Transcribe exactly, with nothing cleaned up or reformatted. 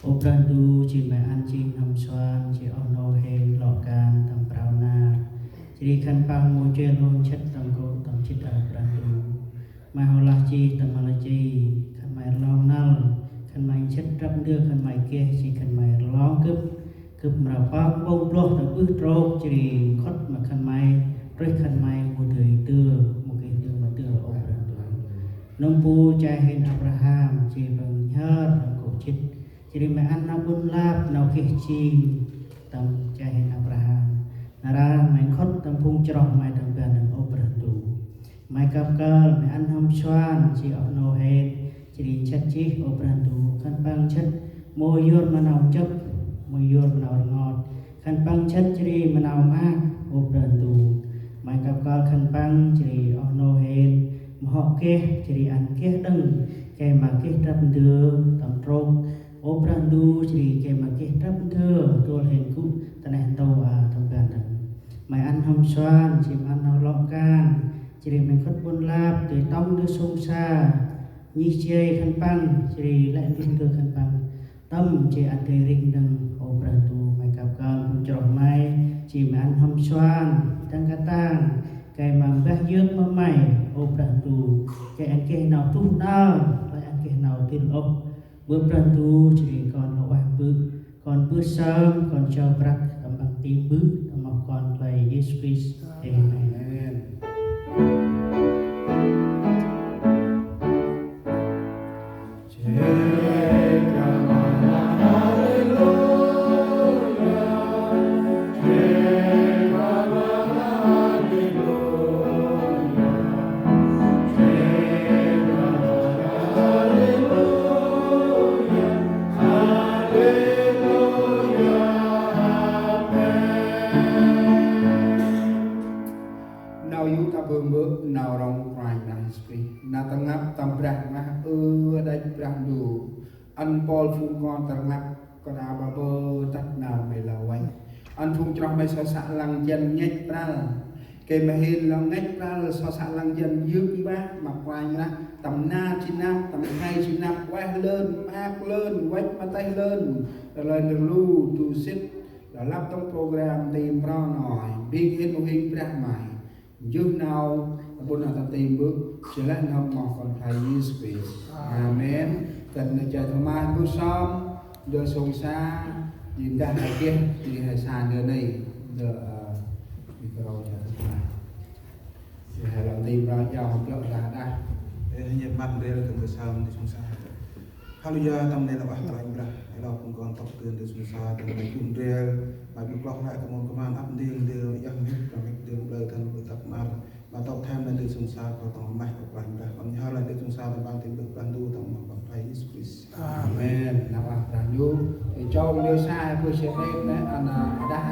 Ơ Brah Ndu, jêh ma ăn jêng n'hâm suan, jêh oh nô hên lŏ kan tâm prao nar. Jêh ri khân păng mâu jêl hô nchât tâm gŭ tâm jât, ơ Brah Ndu. May hŏ lah jêh tâm Malachi, khân may rlong năl, khân may nchât drăp ndơ khân may geh, jêh khân may rlong gâp, gâp mra pơk mpông bloh tâm ƀư trôk, jêh ri nkhŭt ma khân may, rêh khân may mâu dơi dơ, mâu geh dơ ma dơ, ơ Brah Ndu. Nâm bu che hên Abraham, jêh păng nhhơr tâm gŭ jât, jêh ri may ăn nau ƀon lap, nau geh jêng tâm che hên Abraham. Nar aơ may nkhŭt tâm phung chroh may tâm ban nơh, ơ Brah Ndu. May kăp kơl, may ăn n'hâm suan, jêh oh nô hên, jêh ri nchât jêh, ơ Brah Ndu, khân păng nchât mâu yor ma nau nchâp, mâu yor ma nau rngot, khân păng nchât jêh ri ma nau maak, ơ Brah Ndu. May kăp kơl khân păng, jêh ri oh nô hên, ma hŏ geh, jêh ri ăn geh đŏng, gay ma geh drăp ndơ tâm trôk, ơ Brah Ndu, jêh ri gay ma geh drăp ndơ, tôl hên gŭ ta neh ntu, a, tâm ban đŏng. May ăn n'hâm suan, jêh ma ăn nau lŏ kan, jêh ri may nkhŭt ƀon lap, dơi tŏng dơi sông sa, nhih jay khân păng, jêh ri lĕ ndŭk ndơ khân păng, tâm jêh ăn dơi rêh đŏng, ơ Brah Ndu. May kăp kơl phung chroh may, jêh may ăn n'hâm suan, dăng katang, gay ma mbah yơk ma may, ơ Brah Ndu, gay ăn geh nau tuh nar, gay ăn geh nau dĭl ôh. Bơh Brah Ndu, jêh ri kon lŏ ueh bơh, kon bơh sơm, kon jao prăk, tâm păng ti bơh, tâm moh Kon Păng Yêsu Krist. Amen. Amen. Nau yô̆ ta bơh mbơh, nau rŏng Kôranh Brah Yêsu Krist. Nau tâm rnglăp tâm Brah Ndu, ơ Ađăch Brah Ndu. Ăn mpôl phung kon tâm rnglăp, kon aơ ƀaƀơ tât nau May lŏ vay. Ăn phung chroh May so săk lăng jăn ngăch prăl. Gay ma hên lŏ ngăch prăl, so săk lăng jăn yơk mbah, ma Kôranh Brah, tâm nar jê̆ năp, tâm khay jê̆ năp, ueh lơn, maak lơn, văch ma têh lơn, lơn rlu, du sĭt, lŏ lăp tâm program nti mro nơh, bêng hên u hing Brah May. Jŭh nau, ƀon nau tâm ti mbơh, jêh lĕ n'hâm moh Kon Păng Yêsu Krist. Amen. Tât nơh jay Thômas mbơh sơm, ndơ sông sa, jêh ndah he geh, jêh he sa ndơ nây, ndơ, ơ, micro jay Thômas. Jêh he lăng ti mro jao hŏ plơ̆ dah dah. Ê, he nhêt măt ndrel kơ mbơh sơm ndơ sông sa. Haleluya, tâm nê lŏ ueh Kôranh Brah, ê lŏ phung kon tŏk tưn ndơ sông sa, tâm nê jŭm ndrel, ma bơh kloh lĕ kơ mon kman ăp nding, nding yah mhĭk, kơ mhĭk nding blơi thân bơh tăp măr, ma tŏk thêm nê ndơ sông sa, kơ tŏng meh kơ Kôranh Brah, kon nhhơr lĕ ndơ sông sa, tâm ban tim bơh Brah Ndu, tâm moh Kôranh Brah Yêsu Krist. Amen. Nau ueh Brah Ndu, ê chong ndơ sa, ê bơh sơm nê, ana dah,